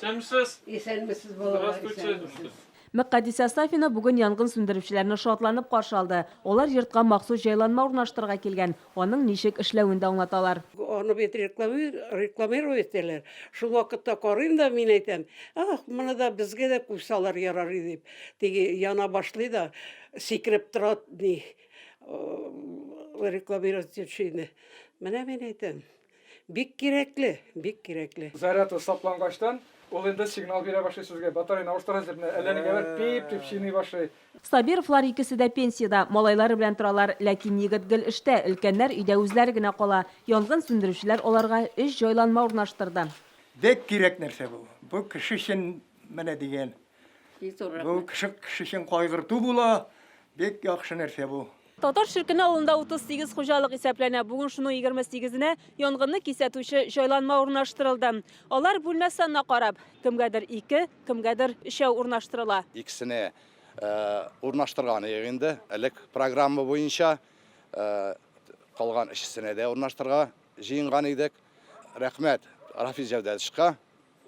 Исәнмесез! Исәнмесез, балалар, Здравствуйте! исәнмесез. Мөкаддисә Сафина бүген янгын сүндерүчеләрне шатланып каршы алды. Алар йортка махсус җайланма урнаштырырга килгән, аның ничек эшләвен дә аңлаталар. Аны бит рекламировать итәләр. Шул вакытта карыйм да, мин әйтәм, ах, моны да безгә дә куйсалар ярар иде дип. Теге яна башлый да, сикереп тора, ни, рекламировать итүчене. Менә мин әйтәм. Бик кирәкле, бик кирәкле. Заряды саплангачтан, ул инде сигнал бирә башлый сезгә, батарейны авыштырасыз дип, менә әллә нигә бер пип дип чиный башлый. Сабировлар икесе дә пенсиядә, малайлары белән торалар. Ләкин егет гел эштә, өлкәннәр өйдә үзләре генә кала. Янгын сүндерүчеләр аларга өч җайланма урнаштырды. Бик кирәк нәрсә бу. Бу кеше өчен менә дигән. Бу кеше кеше өчен кайгырту була. Бик яхшы нәрсә бу. Татар Ширкене авылында 38 хуҗалык исәпләнә. Бүген шуның 28-енә янгынны кисәтүче җайланма урнаштырылды. Алар бүлмә санына карап, кемгәдер ике, кемгәдер өчәү урнаштырыла. Икесенә урнаштырган идек инде. Элек программа буенча калган өчесенә дә урнаштырырга җыенган идек. Рәхмәт Рафис Җәүдәтовичка.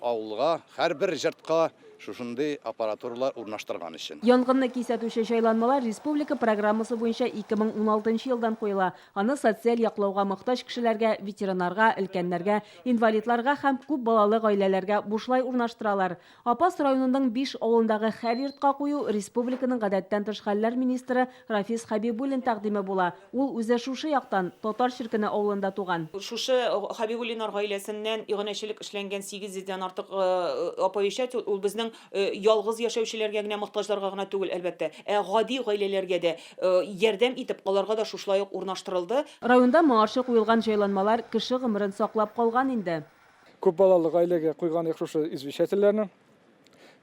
Авылга, һәрбер җортка шушындый аппаратуралар урнаштырган өчен. Янгынны кисәтүче җайланмалар республика программасы буенча 2016 елдан куела. Аны социаль яклауга мохтаҗ кешеләргә, ветераннарга, өлкәннәргә, инвалидларга һәм күп балалы гаиләләргә бушлай урнаштыралар. Апас районының биш авылындагы һәр йортка кую республиканың гадәттән тыш хәлләр министры Рафис Хәбибуллин тәкъдиме була. Ул үзе шушы яктан, Татар Черкене авылында туган. Шушы Хәбибуллиннар гаиләсеннән иганәчелек эшләнгән 800 дән артык оповещать, ул безнең ялгыз яшәүчеләргә генә, мохтаҗларга гына түгел, әлбәттә, ә гади гаиләләргә дә ярдәм итеп, аларга да шушылай ук урнаштырылды. Районда моңарчы куелган җайланмалар кеше гомерен саклап калган инде. Күп балалы гаиләгә куйган идек шушы извещательләрне.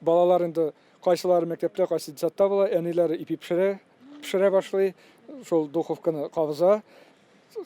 Балалар инде кайсылары мәктәптә, кайсы детсадта була, әниләре ипи пешерә, пешерә башлый, шул духовканы кабыза.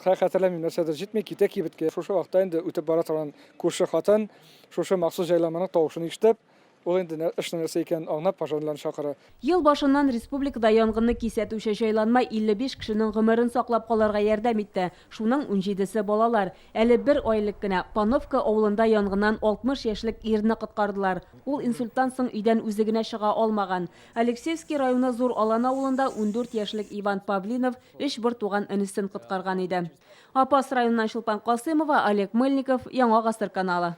Хәй хәтерләмим, нәрсәдер җитми, китә кибеткә. Шушы вакытта инде үтеп бара торган күрше хатын шушы махсус җайланманың тавышын ишетеп, ул инде эшнең нәрсә икәнен аңлап, пожарныйларны чакыра. Ел башыннан республикада янгынны кисәтүче җайланма 55 кешенең гомерен саклап калырга ярдәм итте. Шуның унҗидесе балалар. Әле бер ай элек кенә Пановка авылында янгыннан 60 яшьлек ирне коткардылар. Ул инсульттан соң өйдән үзе генә чыга алмаган. Алексеевский районы Зур Алан авылында 14 яшьлек Иван Павлинов өч бертуган энесен коткарган иде. Апас районыннан Чулпан Касыймова, Олег Мыльников, Яңа гасыр каналы.